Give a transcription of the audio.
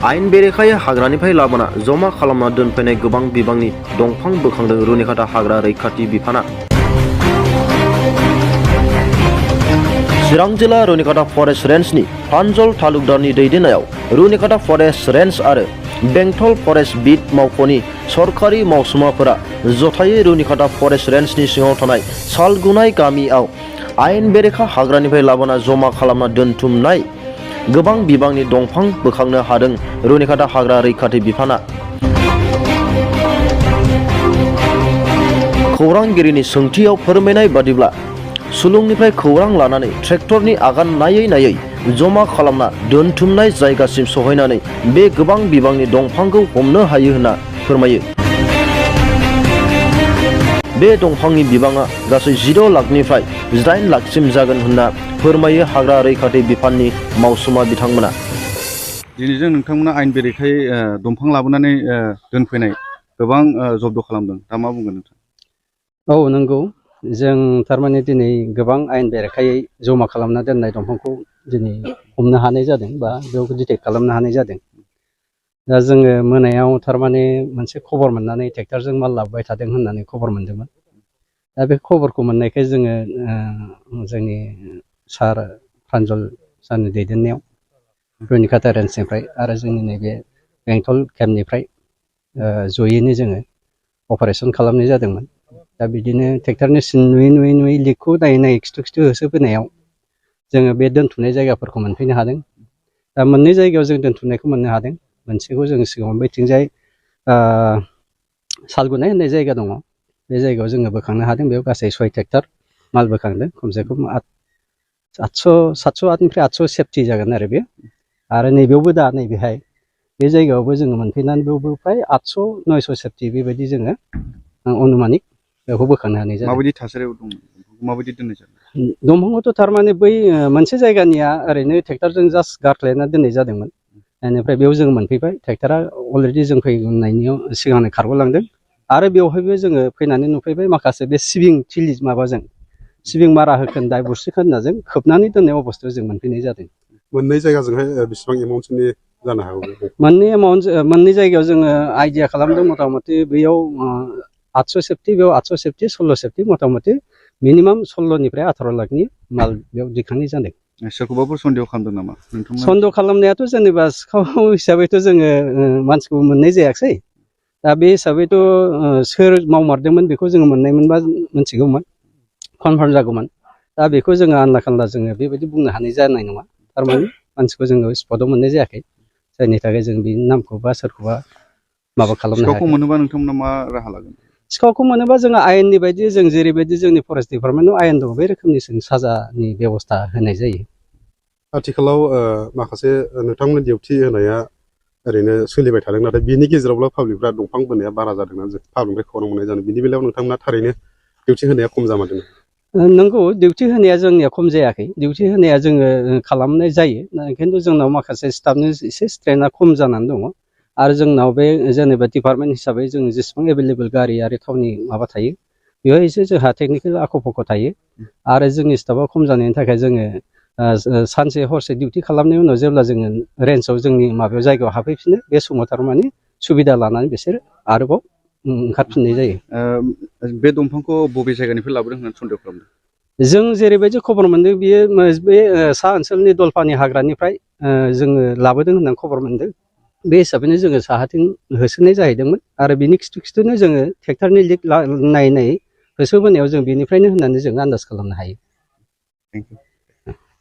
आयेन बेरेखायै हाग्रानिफ्राय लाबोना जमा खालामना दोनफैनाय गोबां बिबांनि दंफां बोखांदों रुनिखाता हाग्रा रैखाथि बिफाना। चिरां जिल्ला रुनिखाता फरेस्ट रेन्जनि प्रान्जल तालुकदारनि दैदेननायाव रुनिखाता फरेस्ट रेन्ज आरो बेंटल फरेस्ट बिट मावख'नि सरकारि मावसुमाफोरा जथायै रुनिखाता फरेस्ट रेन्जनि सिङाव थानाय सालगुनाय गामियाव आयेन बेरेखा हाग्रानिफ्राय लाबोना जमा खालामना दोनथुमनाय गोबां बिबांनि दंफां बोखांनो हादों रुनिखाता हाग्रा रैखाथि बिफाना। खौरांगिरिनि सोंथियाव फोरमायनाय बादिब्ला सुलुंनिफ्राय खौरां लानानै ट्रेक्टरनि आगान नायै जमा खालामना दोनथुमनाय जायगासिम सहैनानै बे गोबां बिबांनि दंफांखौ हमनो हायो होनना फोरमायो। बे दंफांनि बिबाङा गासै 16 लाखनिफ्राय 8 लाखसिम जागोन होनना फोरमायो हाग्रा रैखाथि बिफाननि मावसुमा बिथांमोना। दिनै जों नोंथांमोना आयेन बेरेखायै दंफां लाबोनानै दोनफैनाय गोबां जब्द खालामदों, दा मा बुंगोन नोंथां? औ नंगौ, जों थारमाने दिनै गोबां आयेन बेरेखायै जमा खालामना दोननाय दंफांखौ दिनै हमनो हानाय जादों बा बेयाव डिटेक्ट खालामनो हानाय जादों। दा जोङो मोनायाव थारमाने मोनसे खबर मोननानै ट्रेक्टरजों माल लाबोबाय थादों होननानै खबर मोन्दोंमोन। दा बे खबरखौ मोननायखाय जोङो जोंनि सार प्रान्जल सारनि दैदेननायाव रुनिखाता रेन्जनिफ्राय आरो जोंनि नैबे बेंटल केम्पनिफ्राय जयैनो जोङो अपारेसन खालामनाय जादोंमोन। दा बिदिनो ट्रेक्टरनि सिन नुयै लिकखौ नायै खिथु होसोबोनायाव जोङो बे दोनथुमनाय जायगाफोरखौ मोनफैनो हादों। दा मोननै जायगायाव जों दोनथुमनायखौ मोननो हादों। मोनसेखौ जों सिगाङाव बैथिंजाय सालगुनाय होननाय जायगा दङ, बे जायगायाव जोङो बोखांनो हादों। बेयाव गासै 6 ट्रेक्टर माल बोखांदों। खमसे खम 708निफ्राय 800 सेफटि जागोन आरो बे। आरो नैबेयावबो दा नैबेहाय बे जायगायावबो जोङो मोनफैनानै बेयावबो फ्राय 800-900 सेफटि बेबायदि जोङो अनुमानिक बेखौ बोखांनो हानाय जादों। माबायदि थासारियाव दं, माबायदि दोननाय जादों? दंफांखौथ' थारमाने बै मोनसे जायगानिया ओरैनो ट्रेक्टरजों जास्ट गारख्लायना दोननाय जादोंमोन। बेनिफ्राय बेयाव जों मोनफैबाय। ट्रेक्टरा अलरेडि जों फैनायनि सिगांनो खारग'लांदों। आरो बेवहायबो जोङो फैनानै नुफैबाय माखासे बे सिबिं थिलि माबाजों सिबिं मारा होखोन्दा बुस्रि खोन्दाजों खोबनानै दोननाय अबस्थायाव जों मोनफैनाय जादों। मोननै जायगाजोंहाय बेसेबां एमाउन्टसोनि जानो हागौ? मोननै जायगायाव जोङो आइडिया खालामदों मथा मथि बेयाव 800 सेफटि, बेयाव 800 सेफटि, 16 सेफटि, मथा मथि मिनिमाम 16निफ्राय 18 लाखनि माल बेयाव दिखांनाय जादों। सोरखौबाफोर सन्देह खालामदों नामा नोंथांमोना? सन्देह खालामनायाथ' जेनेबा सिखाव हिसाबैथ' जोङो मानसिखौ मोननाय जायाखिसै। दा बे हिसाबैथ' सोर मावमारदोंमोन बेखौ जोङो मोननाय मोनबा मोनथिगौमोन, कनफार्म जागौमोन। दा बेखौ जोङो आन्दा खान्दा जोङो बेबायदि बुंनो हानाय जानाय नङा। थारमाने मानसिखौ जोङो स्पटआव मोननाय जायाखै, जायनि थाखाय जों बिनि नामखौ बा सोरखौबा माबा खालामनो हायाखै। सिखावखौ मोनोबा नोंथांमोना मा राहा लागोन? सिखावखौ मोनोबा जोङो आयेननि बायदि जों जेरैबायदि जोंनि फरेस्ट डिपार्टमेन्टआव आयेन दङ बे रोखोमनि जों साजानि बेब'स्था होनाय जायो। आथिखालाव माखासे नोंथांमोननि डिउटि होनाया ओरैनो सोलिबाय थादों, नाथाय बिनि गेजेरावब्ला पाब्लिकफ्रा दंफां बोनाया बारा जादोंना पाब्लिकनिफ्राय खौरां मोननाय जादों। बिनि बेलायाव नोंथांमोना थारैनो डिउटि होनाया खम जामारदों? नंगौ, डिउटि होनाया जोंनिया खम जायाखै। डिउटि होनाया जोङो खालामनाय जायो, खिन्थु जोंनाव माखासे स्टाफनि एसे स्ट्रेन्थआ खम जानानै दङ। आरो जोंनाव बे जेनेबा डिपार्टमेन्ट हिसाबै जों जेसेबां एभेलेबेल गारि आरो थावनि माबा थायो, बेवहाय एसे जोंहा टेकनिकेल आख' फाख' थायो। आरो जोंनि स्टाफा खम जानायनि थाखाय जोङो सानसे हरसे डिउटि खालामनायनि उनाव जेब्ला जोङो रेन्जआव जोंनि माबायाव जायगायाव हाबफैफिनो, बे समाव थारमाने सुबिदा लानानै बिसोर आरोबाव ओंखारफिननाय जायो। बे दंफांखौ बबे जायगानिफ्राय लाबोदों होननानै सन्देह खालामदों? जों जेरैबायदि खबर मोनदों बियो बे सा ओनसोलनि दलपानि हाग्रानिफ्राय जोङो लाबोदों होननानै खबर मोनदों। बे हिसाबैनो जोङो साहाथिं होसोनाय जाहैदोंमोन। आरो बिनि खिथु जोङो ट्रेक्टरनि लिक नायै होसोबोनायाव जों बेनिफ्रायनो होननानै जों आन्दाज खालामनो हायो। Thank you.